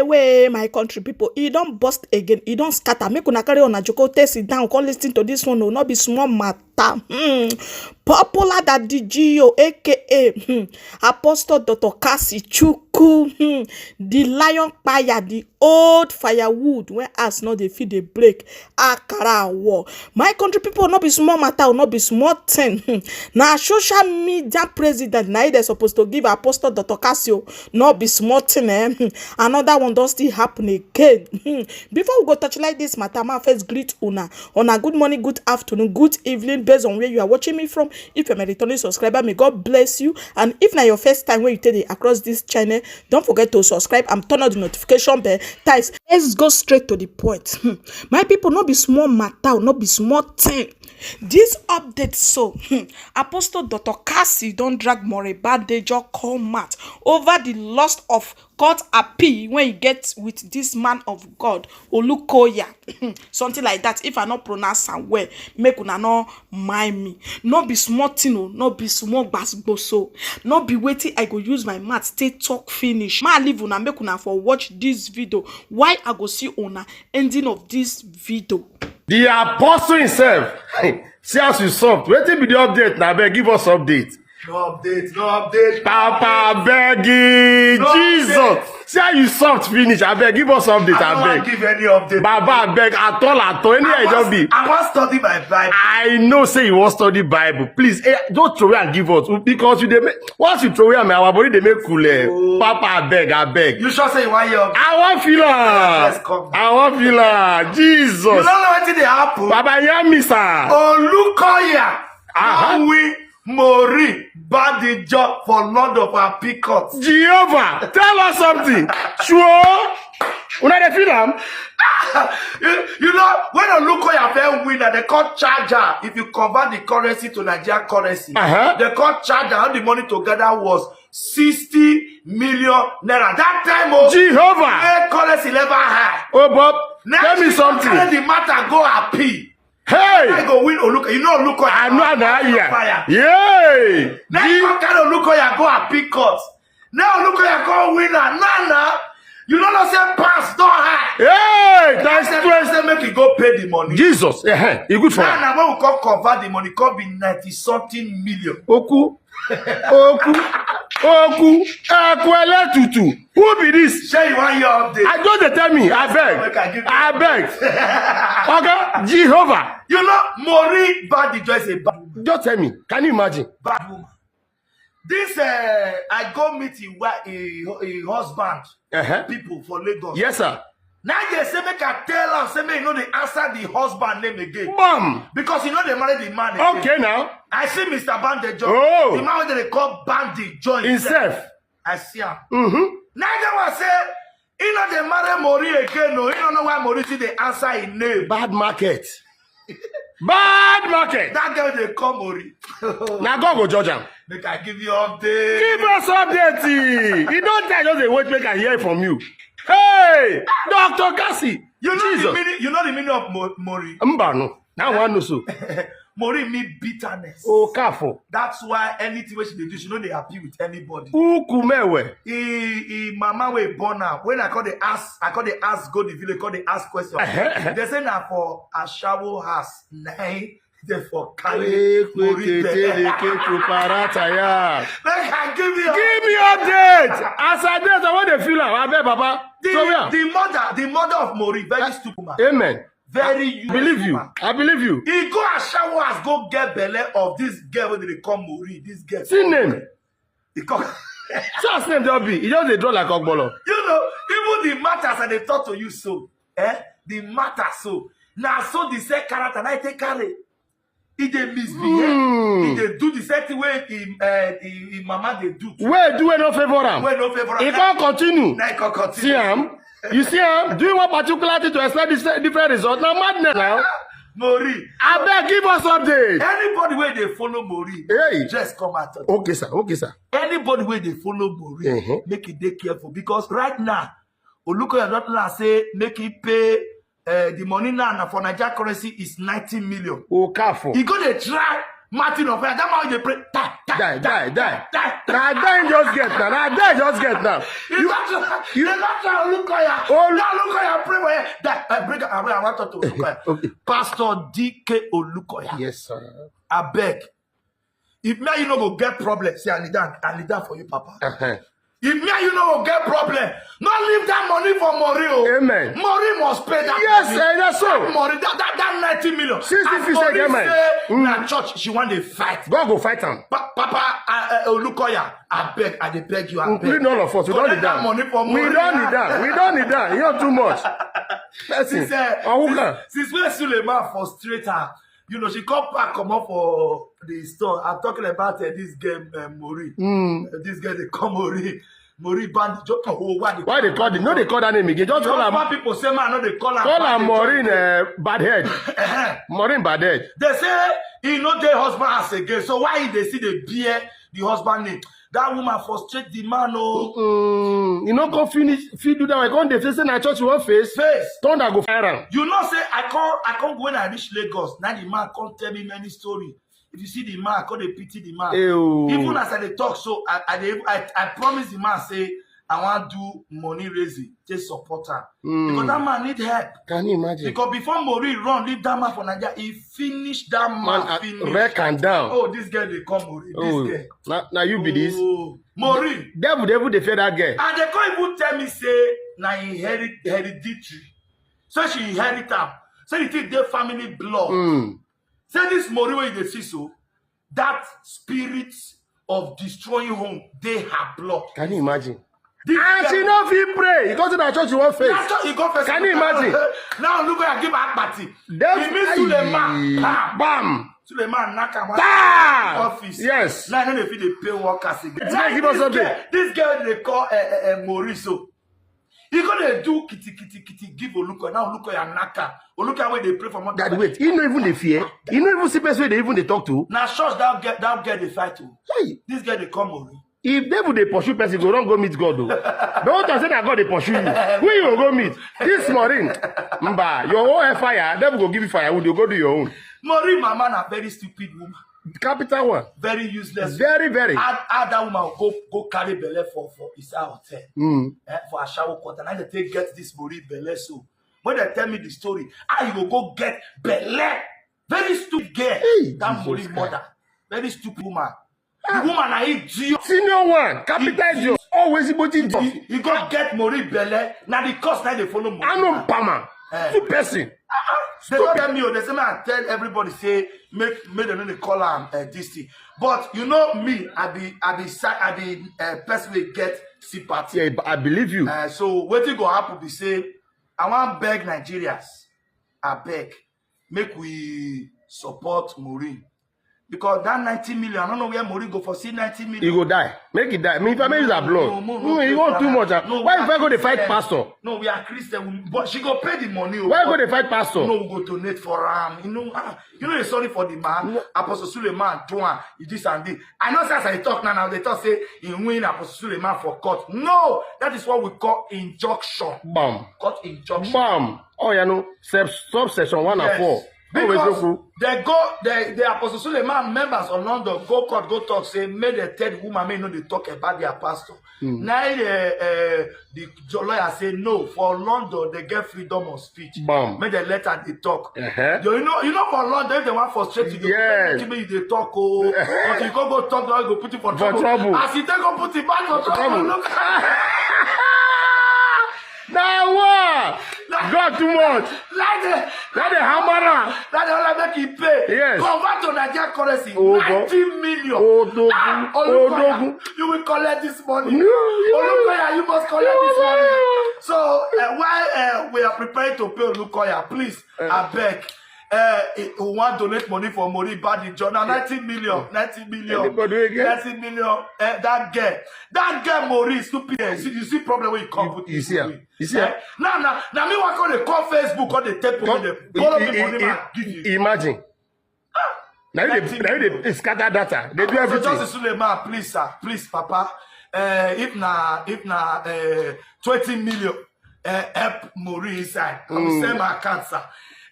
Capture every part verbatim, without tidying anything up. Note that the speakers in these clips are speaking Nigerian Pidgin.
Away, my country people, e don burst again, e don scatter. Make una carry una joko take sit down, come listen to this one. No, not be small matter. Hmm. Popular Daddy Gio, A K A hmm, Apostle Doctor Kasi Chuku, hmm, the lion fire, the old firewood when ass no dey fit dey break. Akara war. My country people, no be small matter, no be small thing. Hmm. Na social media president na they supposed to give Apostle Doctor Casio, no be small thing. Eh? Hmm. Another one don still happen again. Hmm. Before we go touch like this matter, ma first greet una. Una good morning, good afternoon, good evening, based on where you are watching me from. If you're a returning subscriber, may God bless you. And if na your first time when you take it across this channel, don't forget to subscribe and turn on the notification bell. Guys, let's go straight to the point. Hmm. My people, no be small matter, no be small thing. This update so, hmm, Apostle Doctor Cassie don drag Moriba Dejo come out over the loss of court appeal when he get with this man of God, Olukoya. Something like that. If I not pronounce am well, make una no mind me. No be small thing o, no be small gbasgboso. No be wetin I go use my mouth take talk finish. Ma leave una, make una for watch this video. Why I go see una ending of this video. The apostle himself. See as you soft. Wetin be the update na? Abeg, give us update. No update, no update. Papa begging, no Jesus. Update. See how you soft finish. Abeg, give us update. I don't abeg. Give any update. Baba, abeg, at all, at all. Any I just be. I want study my Bible. I know say you want study Bible. Please, eh, don't throw away and give us because you dey make, once you throw away, our body dey make cool. Eh. Oh. Papa, abeg, abeg. You sure say you want your? I want feel am. Yes, come. I want feel am. Jesus. You don't know wetin dey happen. Baba, hear me, sir. Olukoya. Uh-huh. Win Mori Badijo for Lord of our Picot. Jehovah, tell us something. Sure. Una dey feel am? You, you know, when Olukoya first win, na they call charger. If you convert the currency to Nigerian currency, uh-huh, they call charger. How the money together was sixty million naira. That time, oh, Jehovah. Currency level high. Oh, Bob, now tell me something. Carry the matter go appeal. Hey! I go win Oluko. You know Oluko. I know that, yeah. Fire. Yay! Now you carry Olukoya go appeal court. Now Olukoya go win am. Now, now. You know, no say pass don high. Hey! That's twenty. Say make you go pay the money. Jesus, eh, eh, e good for now. Now, now when we come convert the money, come be ninety something million. Oku, Oku, Oku, Akwele Tutu. Who be this? Shey you wan hear update? I just dey tell me, abeg. Make I give you. Abeg. Oga, Jehovah. You know, Mori Badijo is a bad woman. Just tell me, can you imagine? Bad woman. This, uh, I go meet him, wi- him, him husband, uh-huh, people for Lagos. Yes, sir. Now they say make I tell am say make you no dey answer the husband name again. Bam! Because you know they marry the man again. Okay now. I see Mister Bandejo. Oh. The man wey they call Bandejo himself. Himself. I see am. Mm-hmm. Now that one say he no dey marry Mori again. No, he don't know why Mori still dey answer his name. Bad market. Bad market. That girl dey call Mori. Now God go judge am. Make I give you update. Give us update. You don't tell us the wait make I hear from you. Hey, Doctor Cassie. You know Jesus. The meaning, you know the meaning of mo- Mori? Mba no. Now one no so. Mori mean bitterness. Oh, careful. That's why anything wey she dey do, she no dey happy with anybody. Uku mewe. He, he mama wey born am. When I call the ask, I call the ask go the village, call the ask question. They say na for ashawo house. Nine. They for carry Mori belle. Make I give you. Give me update. As I dey, I want to feel am. Abeg, Papa. The, the mother, the mother of Mori, very stupid woman. Amen. Very useless woman. I believe you. I believe you. He go ashawo house, go get belle of this girl wey they call Mori. This girl. See name. He come. So as name don be, he just dey draw like ogbolo. You know, even the matters I dey talk to you so, eh? The matter so. Now so the same character, now he take carry. He dey misbehave. Hmm. He dey do the same thing wey him, uh, him, him mama dey do. Wey do wey no favour am. Wey no favour am. He come continue. Now he come continue. See am? You see am? Doing one particular thing to expect this different result. Now madness now. Mori. Abeg, give us update. Anybody wey dey follow Mori, hey, just come out. Okay, sir. Okay, sir. Anybody wey dey follow Mori, uh-huh, make e dey careful because right now, Olukoya don tell am say make he pay, uh, the money now, now for Naija currency is ninety million. Okafor. He go dey try Mountain of fire. That man dey pray. Die, die, Die, die, die. die. Na die just get now. Na die just get now. You got to, you got to look at Oh, now look at pray for you. Die. I bring I, I want to look at Okay. Pastor D K Olukoya. Yes, sir. I beg. If me you no go get problem, say I need that, I need that for you, Papa. Uh-huh. If me you no go get problem, no leave that money for Mori. Oh. Amen. Mori must pay that. Yes, money. eh, that's so. Mori, that, that, that ninety million. Since As if you say Mori get mine. say Mm. na church she want to fight. God go fight am. Pa- Papa uh, uh, Olukoya, I beg, I dey beg you, I beg. Including all of us. We don't Collect need that that. money for We Mori. Don't need that. We don't need that. You're too much. Person. Since, uh, Awuka. since, since when Suleiman frustrate her, you know, she come back, come up for the store. I'm talking about uh, this game, uh, Mori. Mm. Uh, this girl, they call Mori. Mori bandit. Just oh, why they Why they call it? No, they call that name again. Just call her. Husband people say man, no, they call her. Call her bandit. Maureen uh, Badhead. Maureen Badhead. They say he no dey husband house again. So why he dey see the bear the husband name? That woman frustrate the man. Oh, Mm, you know, go finish. If you do that, I can't. They say na church you want face. Face. Thunder go fire am. You know, say I can't. I can't go when I reach Lagos. Now the man can't tell me many story. If you see the man, I can't dey pity the man. Ew. Even as I dey talk, so I I, dey, I I promise the man say I want do money raising, take support her Mm. because that man need help. Can you imagine? Because before Mori run leave that man for Nigeria, he finish that man, Man, uh, finish. Wreck and down. Oh, this girl they call Mori. This Oh, girl. Now, now you be this. Oh, Mori. Devil, devil, they fear that girl. And they can't even tell me say na inherit hereditary. So she inherit am. Say the thing dey family blood. Mm. Say this Mori wey you dey see so, that spirit of destroying home dey her blood. Can you imagine? This And she girl- no fit pray. You go to that church you want face. That's what you go first. Can you imagine? Now look where I give her party. Devil, He means Suleiman. Bam. Bam. Suleiman knock am out. Bah! Office. Yes. Now I no dey fit dey pay workers again. It's like give us This something. girl- This girl they call uh, uh, uh, Moriso. He go dey do kitty kitty kitty give Oluko. Now Oluko ya knock am. Oluko wey dey pray for money. That wait, he no even dey fear. He no even see person wey dey even dey talk to. Na church that girl that girl dey fight o. Hey, This girl dey call Mori. If devil dey pursue person, go run go meet God o. Don't talk say na God dey pursue you. Who you go go meet? This Maureen. Mba, your own fire, devil go give you firewood, you go do your own. Mori mama na very stupid woman, Capital one. Very useless. Very, very. How, how that woman go go carry belle for for Isa hotel Mm. eh, for Ashawo quarter. Now they take get this Mori belle so. When they tell me the story, how you go go get belle? Very stupid girl. Hey, That Jesus Mori Christ. Mother. Very stupid woman. The woman I idiot. Senior one, capital idiot. Always Igbo idiot. He, he go get Mori belle. Now the cost now they follow Mori. I know Pama. Eh. Two person. They don't tell me. Oh, they say man tell everybody say make make them no dey call am uh, this thing. But you know me, I be I be si- I be uh, person wey get sympathy. Yeah, but I believe you. Uh, so wetin go happen be say I wan beg Nigerians, I beg make we support Maureen because that ninety million, I don't know where Maureen go for see ninety million. He go die. Make it die. Me, if I may use her blood. No, no, No, he no, want no, too much. no, Why we if I are go dey fight Christian. Pastor? No, we are Christian, we- but she go pay the money. Oh, Why but go dey fight Pastor? No, we go donate for am. You know, ah, you know the sorry for the man. Apostle Suleiman do am. He this and this. I know say as I talk now, now they talk say he win Apostle Suleiman for court. No, that is what we call injunction. Bam. Court injunction. Bam. Oh, you know, sub- subsection one and Yes. four. Always Because look. They go, the, the Apostle Suleiman members of London go court, go talk, say, make the third woman may know they talk about their pastor. Now the, uh, the jo- lawyer say no, for London, they get freedom of speech. Bam. Make the letter they talk. Uh-huh. You, you know, you know, for London, if they want frustrate you, they Yes. go you they talk, oh, but you go go talk, they go put you for trouble. Trouble. As you take go put it back for trouble, Trouble. Look. Now what? God too much. Like the, Now the hammer. that the other make you pay. Yes. Convert to Nigerian currency. Oh, go- Ninety million. Oh, go- Ah, oh, Olukoya, go- you will collect this money. No, you Olukoya, you must collect this money. No. So uh, while uh, we are preparing to pay Olukoya, please, I beg. Uh, we want donate money for Mori Badi John. Now ninety million, ninety million, Anybody again? Ninety million. Uh, that girl, that girl Mori is stupid. You see, you see problem when you come You- put you this see her? Mori. You see her? Eh? Now, now, now me want to call Facebook, call the table, Come- the follow i- me i- money i- man give you. Imagine. Now you dey, now you dey scatter data. They do So everything. Justice Suleiman, please, sir, please, Papa. Uh, if na if na uh, twenty million, uh, help Mori inside. I will send my account, sir.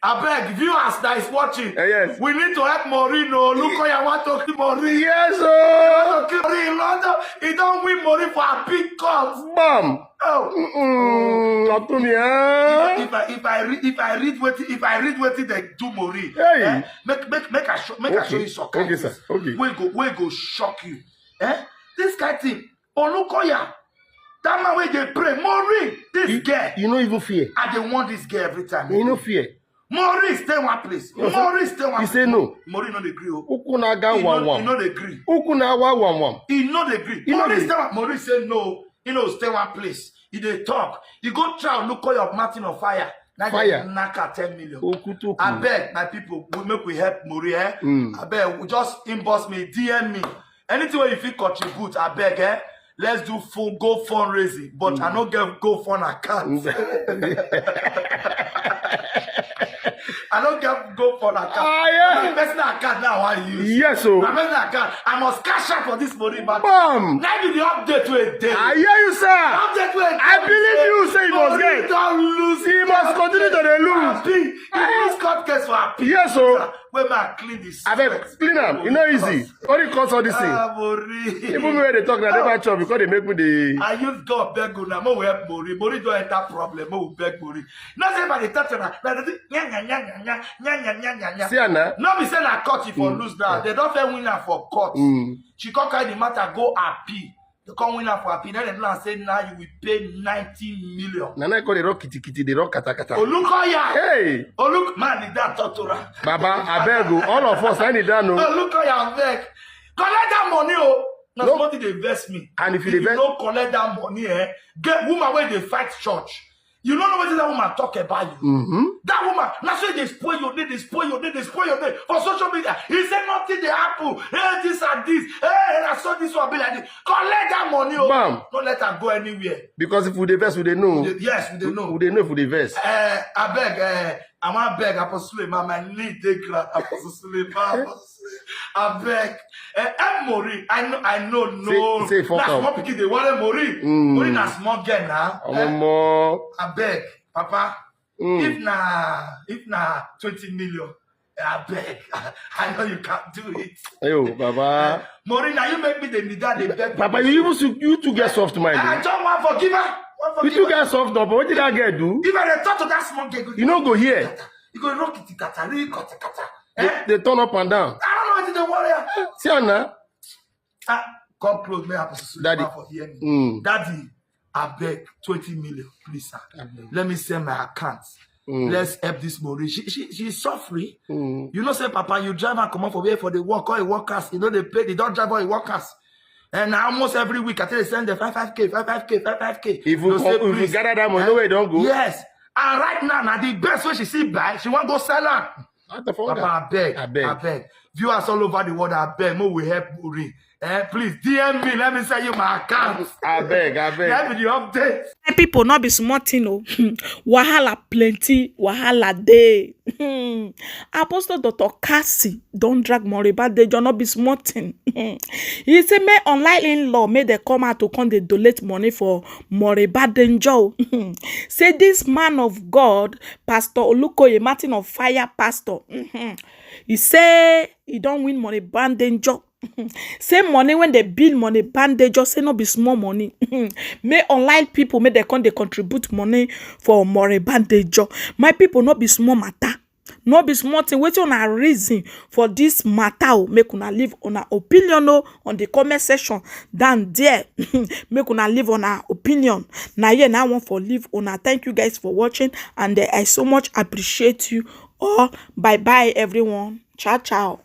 Abeg, viewers that is watching, Eh, yes. We need to help Maureen. No, look how you want to kill Maureen. Yes, You oh. want to kill Maureen in London. He don't win Maureen for a big cut. Bam. Oh. Mm, Ọtún mi, eh? If I if I read if I read what if I read what they do Maureen, Hey. Eh? Make make make I show make I show Okay. You sarcasm. Okay, sir. Okay. We go we go shock you. Eh? This kind thing. Olukoya. That man wey dey pray. Maureen. This You, girl. You no even fear. I dey want this girl every time. You no fear. Maureen stay one place. Yes, sir. Maureen stay one He say no. Maureen no dey gree o. Ukwu na-aga He wam no, he wam. No dey gree. Ukwu na-awa wam wam. He no dey gree. He no Maureen dey- stay one. Maureen say no. He no stay one place. He dey talk. He go try Olukoya of Martin of Fire. Now Fire. Naka ten million. Okutuku. Abeg, my people, we make we help Maureen. Eh? Mm. Abeg, we just inbox me, D M me. Anything wey you fit contribute, abeg, eh? Let's do fun go fundraising, but I no get go fund account. I no get go fund account. Ah, yeah. My personal account now I use. Yes, oh. My personal account. I must cash out for this money, but Bam. Now be the update wey dey. I hear you, sir. Update wey I believe you say you must Maureen get. Don lose. He must continue to dey lose. Appeal. He lose court case for appeal. Yes, oh. Wey make I clean this. Abeg, clean am. E no easy. Only cause all this thing. Ah, Maureen. Even me wey dey talk na never chop because they make me dey. I use God beg una, make we help Maureen. Maureen don enter problem, make we beg Maureen. No say if I dey talk to una, na dey do nya nya nya nya nya nya nya nya nya nya. See am na. No be say na court you for lose now. They don first win am for court. Mm. She come carry the matter go appeal. They come win am for appeal. Then they do am say now you will pay ninety million. Na na call dey rock kitikiti, dey rock katakata. Olukoya. Hey, Oluk man, is that tortura? Baba, abeg o, all of us, I need that no. Olukoya, abeg. Collect that money, oh. Na No. Somebody dey vex me. And if you If dey you vex- no collect that money, eh, get woman wey dey fight church. You no know wetin that woman talk about you. Mm-hmm. That woman, na so e dey spoil your day, dey spoil your day, dey spoil your day for social media. He say nothing dey happen. Hey, this and this. Hey, I saw this one be like this. Collect that money, oh. Bam. No let am go anywhere. Because if we dey vex, we dey know. Yes, we dey know. We dey know if we dey vex. Eh, abeg, eh, I wan beg Apostle Suleiman, my knee dey ground. Apostle Suleiman, Apostle Suleiman, abeg. Eh, help Maureen. I know, I know, no. Say- say fuck Na am. Small pikin dey worry Maureen. Mm. Maureen na small girl na. Eh, Omo. abeg, Papa. Mm. If na if na twenty million, abeg. I know you can do it. Ayo, Baba. Maureen, na you make me dey kneel down dey beg. Papa, you even su- you too get soft mind. I Eh? just wan forgive her. Wan You forgive too her. Get soft, but what did that girl do? If I dey talk to that small girl, You no go hear. You go rock it, kata, really kata, kata. They, Eh? They turn up and down. I don't know wetin dey worry her. See am na. Ah, come close, may I Apostle Daddy. Suleiman for hear me. Mm. Daddy, abeg, twenty million, please, sir. Let me send my account. Mm. Let's help this Maureen. She she she is suffering. Mm. You know, say, Papa, you drive and come up for where for the work, all the workers. You know, they pay, they don't drive all the workers. And almost every week, I tell you, send them five, five K, five, five K, five, five K. If we, You say, if we "Please." Gather that money, no way don't go. Yes. And right now, now the best way she see buy, she want go sell am. Out of order. Papa, abeg, Abeg. abeg. Viewers all over the world, abeg, make we help Maureen. Eh, please D M me. Let me send you my account. Abeg, abeg. Let me the update. My people, not be small thing, oh. Wahala plenty, wahala day. Apostle Doctor Cassie don't drag Moriba Dejo, not be small thing. He say, may online in law, may they come out to come they donate money for Moriba Dejo. Say this man of God, Pastor Olukoye Martin of Fire Pastor. He say he don't win Moriba Dejo. Say money when they build money bandage, just say no be small money. May online people, may they come they contribute money for more bandage. My people, no be small matter. No be small thing. Wetin una reason for this matter? Oh, make una leave una opinion, oh, on the comment section down there. Make una leave una opinion. Now here now I want for leave una. Thank you guys for watching, and eh, I so much appreciate you all. Bye bye everyone. Ciao ciao.